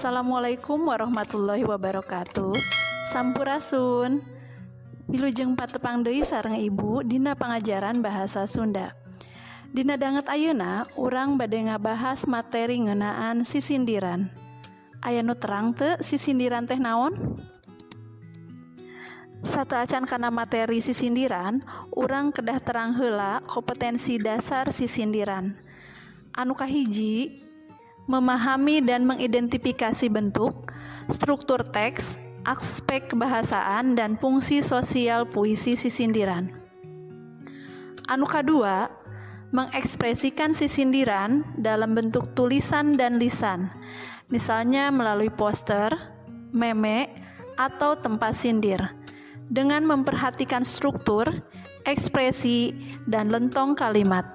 Assalamualaikum warahmatullahi wabarakatuh. Sampurasun. Wilujeng patepang deui sareng Ibu dina pangajaran bahasa Sunda. Dina danget ayeuna urang bade ngabahas materi ngeunaan sisindiran. Aya nu terang teu sisindiran teh naon? Sateuacan kana materi sisindiran, urang kedah terang heula kompetensi dasar sisindiran. Anu kahiji, memahami dan mengidentifikasi bentuk, struktur teks, aspek kebahasaan, dan fungsi sosial puisi sisindiran. Anu kadua, mengekspresikan sisindiran dalam bentuk tulisan dan lisan, misalnya melalui poster, meme, atau tempat sindir, dengan memperhatikan struktur, ekspresi, dan lentong kalimat.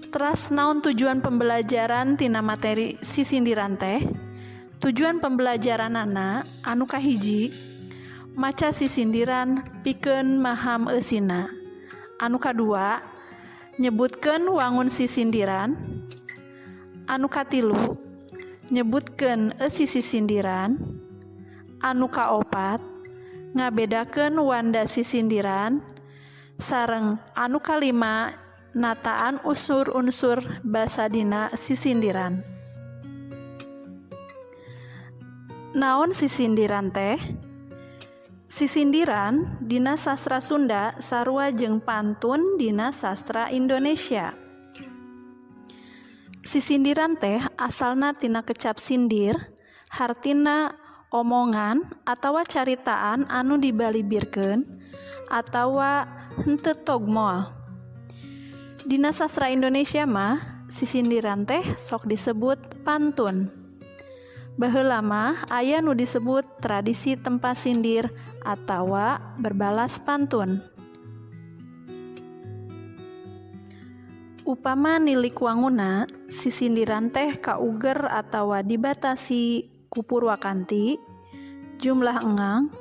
Teras naon tujuan pembelajaran tina materi sisindiran teh? Tujuan pembelajaranana anu kahiji, maca sisindiran pikeun maham eusina. Anu kadua, nyebutkeun wangun sisindiran. Anu katilu, nyebutkeun eusi sisindiran. Anu kaopat, ngabedakeun wanda sisindiran. Sareng anu kalima, nataan unsur-unsur basa dina sisindiran. Naon sisindiran teh? Sisindiran dina sastra Sunda sarua jeung pantun dina sastra Indonesia. Sisindiran teh asalna tina kecap sindir, hartina omongan atawa caritaan anu dibalibirkeun atawa henteu togmol. Dina sastra Indonesia mah sisindiran teh sok disebut pantun. Baheula mah aya nu disebut tradisi tempa sindir atawa berbalas pantun. Upama nilik wangunna, sisindiran teh kauger atawa dibatasi ku purwakanti, jumlah engang,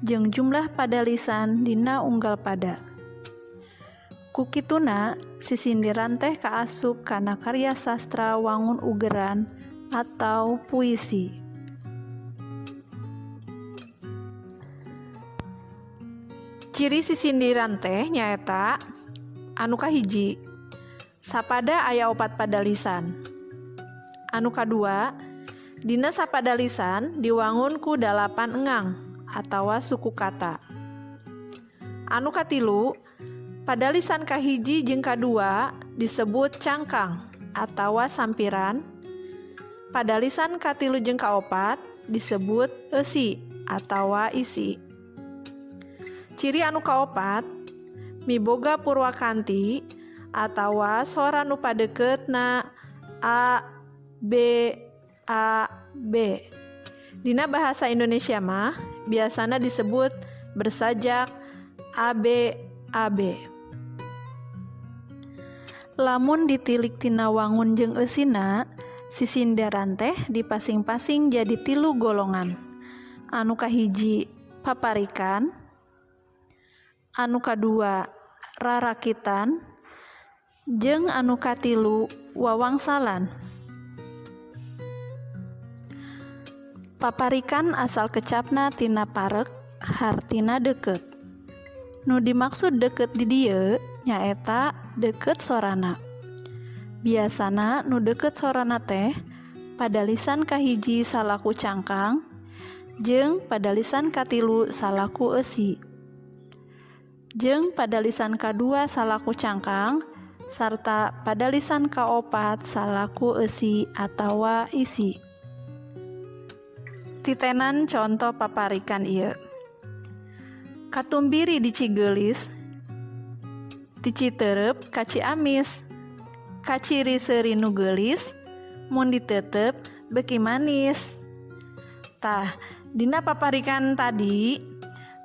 jeung jumlah padalisan dina unggal pada. Ku kituna, sisindiran teh kaasup kana karya sastra wangun ugeran atau puisi. Ciri sisindiran teh nyaeta anu kahiji, sapada aya opat padalisan. Anu kadua, dina sapadalisan diwangun ku 8 engang atawa suku kata. Anu katilu, padalisan kahiji jeung kadua disebut cangkang atawa sampiran. Padalisan katilu jeung kaopat disebut eusi atawa isi. Ciri anu kaopat, miboga purwakanti atawa sora nu padeuketna a b a b. Dina bahasa Indonesia mah biasana disebut bersajak a b a b. Lamun ditilik tina wangun jeung eusina, sisindiran teh dipasing-pasing jadi 3 golongan. Anu kahiji paparikan, anu kadua rarakitan, jeung anu katilu wawangsalan. Paparikan asal kecapna tina parek, hartina deukeut. Nu dimaksud deukeut di dieu nyaeta deukeut sorana. Biasana nu deukeut sorana teh padalisan kahiji salaku cangkang jeung padalisan katilu salaku eusi. Jeung padalisan kadua salaku cangkang sarta padalisan kaopat salaku eusi atawa isi. Titenan conto paparikan ieu. Katumbiri di Cigelis, ti Citeureup ka Ciamis, kaciri seuri nu geulis, mun diteuteup beuki manis. Tah, dina paparikan tadi,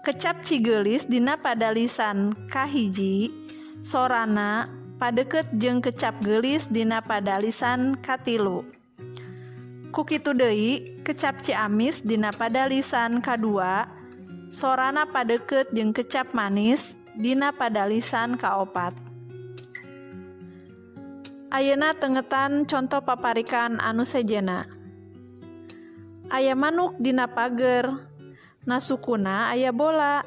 kecap Cigelis dina padalisan kahiji, sorana padeukeut jeung kecap geulis dina padalisan katilu. Ku kitu deui, kecap Ciamis dina padalisan kadua, sorana padeukeut jeung kecap manis dina padalisan kaopat. Ayeuna tengetan conto paparikan anu sejenna. Aya manuk dina pager, na sukuna aya bola.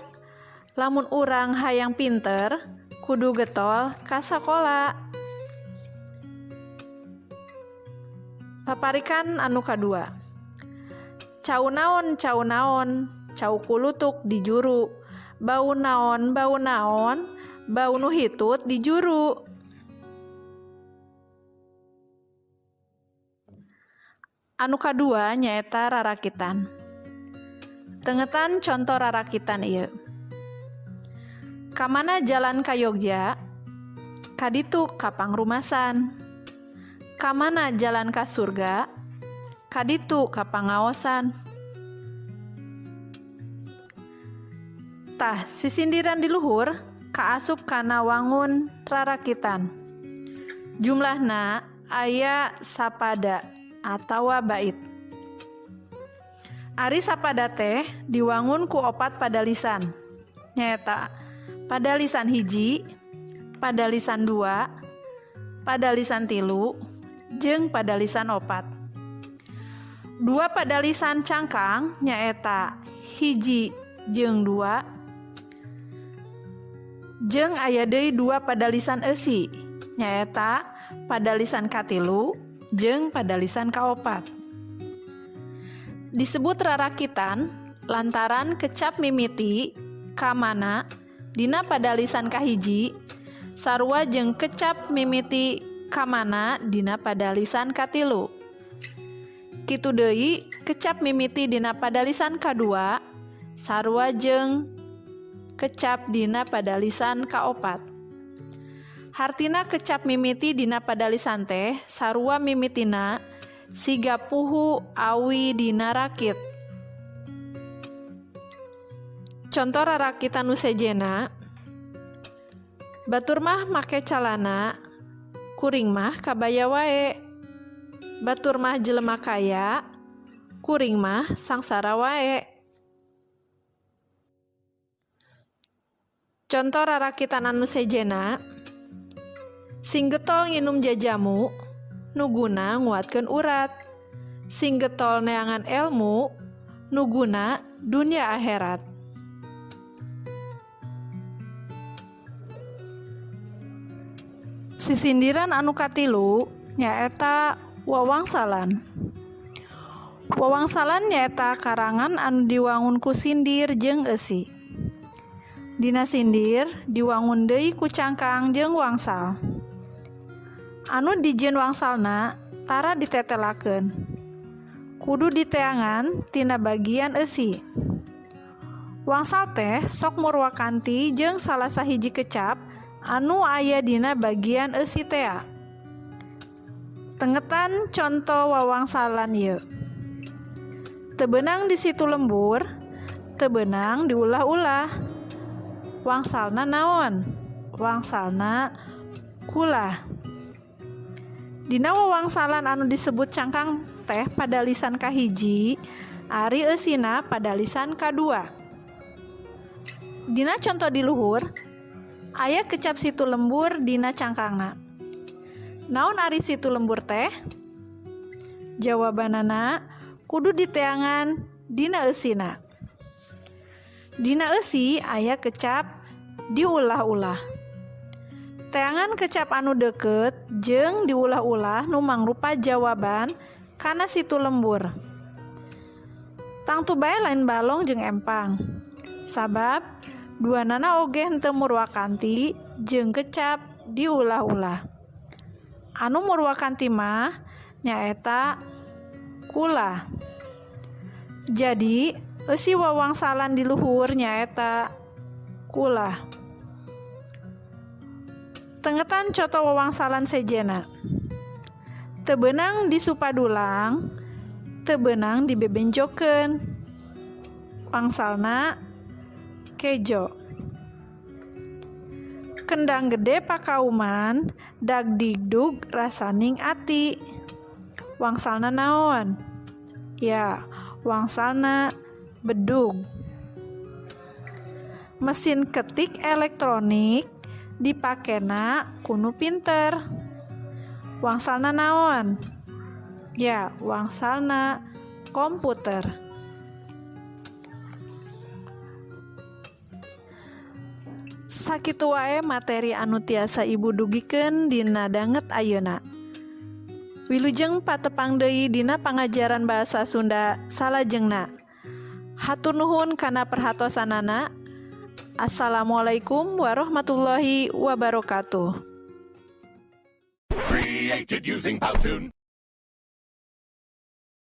Lamun urang hayang pinter, kudu getol ka sakola. Paparikan anu kadua. Cau naon cau naon, cau kulutuk di juru. Bau naon bau naon, bau nu hitut di juru. Anu kadua nyaeta rarakitan. Tengetan conto rarakitan ieu. Kamana jalan ka Yogya? Kaditu ka Pangrumasan. Kamana jalan ka surga? Kaditu ka Pangaosan. Tah, sisindiran di luhur kaasup kana wangun rarakitan. Jumlahna aya sapada atawa bait. Ari sapada teh diwangun ku opat padalisan. Nyaeta padalisan hiji, padalisan dua, padalisan tilu, jeung padalisan opat. Dua padalisan cangkang nyaeta hiji jeung dua, jeung aya deui dua padalisan eusi nyaeta padalisan katilu jeung padalisan kaopat. Disebut rarakitan lantaran kecap mimiti kamana dina padalisan kahiji sarua jeung kecap mimiti kamana dina padalisan katilu. Kitu deui kecap mimiti dina padalisan kadua sarua jeung kecap dina padalisan kaopat. Hartina kecap mimiti dina padalisan teh sarua mimitina siga puhu awi dina rakit. Conto rarakitan nu sejenna, batur mah make calana, kuring mah kabaya wae. Batur mah jelema kaya, kuring mah sangsara wae. Conto rarakitan anu sejenna, sing getol nginum jajamu, nu guna nguatkeun urat. Sing getol neangan elmu, nu guna dunia akhirat. Sisindiran anu katilu nyaeta wawangsalan. Wawangsalan nyaeta karangan anu diwangun ku sindir jeung eusi. Dina sindir diwangun deui ku cangkang jeung wangsal. Anu dijieun wangsalna tara ditetelakeun. Kudu diteangan tina bagian eusi. Wangsal teh sok murwakanti jeung salah sahiji kecap anu aya dina bagian eusi tea. Tengetan conto wawangsalan ieu. Teu beunang di situ lembur, teu beunang diulah-ulah. Wangsalna naon? Wangsalna kulah. Dina wawangsalan anu disebut cangkang teh padalisan kahiji, ari eusina padalisan kadua. Dina conto di luhur, aya kecap situ lembur dina cangkangna. Naon ari situ lembur teh? Jawabanana kudu diteangan dina eusina. Dina eusi aya kecap diulah-ulah. Teangan kecap anu deukeut jeung diulah-ulah nu mangrupa jawaban kana situ lembur. Tangtu bae lain balong jeung empang. Sabab duanana oge henteu murwakanti jeung kecap diulah-ulah. Anu murwakanti mah nyaeta kula. Jadi eusi wawangsalan di luhur nyaeta kula. Tengetan coto wawangsalan sejena. Teu beunang disupadulang, teu beunang dibebenjokeun. Wangsalna kejo. Kendang gede pakauman, dagdigdug rasaning ati. Wangsalna naon? Ya, wangsalna bedug. Mesin ketik elektronik dipakena kunu pinter. Wangsalna naon? Ya, wangsalna komputer. Sakitu wae materi anu tiasa Ibu dugikeun dina danget ayeuna. Wilujeng patepang deui dina pangajaran bahasa Sunda salajengna. Hatur nuhun kana perhatosanana. Assalamualaikum warahmatullahi wabarakatuh. Created using Powtoon.